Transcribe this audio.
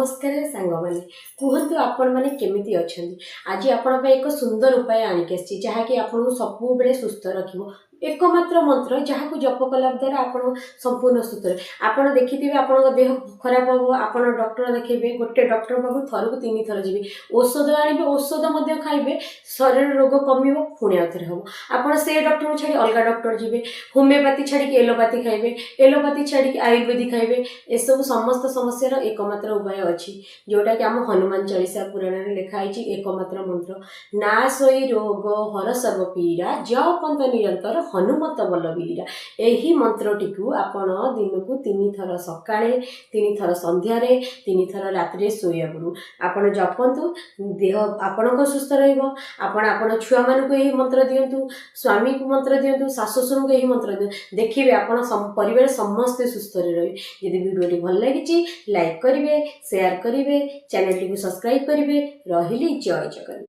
ନମସ୍କାର ସାଙ୍ଗମାନେ, କୁହନ୍ତୁ ଆପଣମାନେ କେମିତି ଅଛନ୍ତି? ଆଜି ଆପଣଙ୍କ ପାଇଁ ଏକ ସୁନ୍ଦର ଉପାୟ ଆଣିକି ଆସିଛି, ଯାହାକି ଆପଣଙ୍କୁ ସବୁବେଳେ ସୁସ୍ଥ ରଖିବ। ଏକମାତ୍ର ମନ୍ତ୍ର, ଯାହାକୁ ଜପ କଲା ଦ୍ୱାରା ଆପଣ ସମ୍ପୂର୍ଣ୍ଣ ସୁସ୍ଥ ରହିବେ। ଆପଣ ଦେଖିଥିବେ, ଆପଣଙ୍କ ଦେହ ଖରାପ ହେବ, ଆପଣ ଡକ୍ଟର ଦେଖେଇବେ। ଗୋଟେ ଡକ୍ଟର ପାଖକୁ ଥରକୁ ତିନି ଥର ଯିବେ, ଔଷଧ ଆଣିବେ, ଔଷଧ ମଧ୍ୟ ଖାଇବେ, ଶରୀର ରୋଗ କମିବ, ପୁଣି ଆଉ ଥରେ ହେବ। ଆପଣ ସେ ଡକ୍ଟରକୁ ଛାଡ଼ି ଅଲଗା ଡକ୍ଟର ଯିବେ, ହୋମିଓପାଥି ଛାଡ଼ିକି ଏଲୋପାଥି ଖାଇବେ, ଏଲୋପାଥି ଛାଡ଼ିକି ଆୟୁର୍ବେଦିକ ଖାଇବେ। ଏସବୁ ସମସ୍ତ ସମସ୍ୟାର ଏକମାତ୍ର ଉପାୟ ଅଛି, ଯେଉଁଟାକି ଆମ ହନୁମାନ ଚାଳିଶା ପୁରାଣରେ ଲେଖା ହେଇଛି। ଏକମାତ୍ର ମନ୍ତ୍ର, ନାଶଇ ରୋଗ ହର ସର୍ବ ପୀଡ଼ା, ଜପନ୍ତ ନିରନ୍ତର ହନୁମତ ବଲବୀରା। ଏହି ମନ୍ତ୍ରଟିକୁ ଆପଣ ଦିନକୁ ତିନି ଥର ସକାଳେ, ତିନି ଥର ସନ୍ଧ୍ୟାରେ, ତିନି ଥର ରାତିରେ ଶୋଇବା ପୂର୍ବରୁ ଆପଣ ଜପନ୍ତୁ। ଦେହ ଆପଣଙ୍କ ସୁସ୍ଥ ରହିବ। ଆପଣ ଆପଣ ଛୁଆମାନଙ୍କୁ ଏହି ମନ୍ତ୍ର ଦିଅନ୍ତୁ, ସ୍ୱାମୀକୁ ମନ୍ତ୍ର ଦିଅନ୍ତୁ, ଶାଶୁ ଶ୍ୱଶୁରଙ୍କୁ ଏହି ମନ୍ତ୍ର ଦିଅନ୍ତୁ। ଦେଖିବେ, ଆପଣ ପରିବାର ସମସ୍ତେ ସୁସ୍ଥରେ ରହିବେ। ଯଦି ଭିଡ଼ିଓଟି ଭଲ ଲାଗିଛି, ଲାଇକ୍ କରିବେ, ସେୟାର କରିବେ, ଚ୍ୟାନେଲଟିକୁ ସବସ୍କ୍ରାଇବ୍ କରିବେ। ରହିଲି, ଜୟ ଜଗନ୍ନାଥ।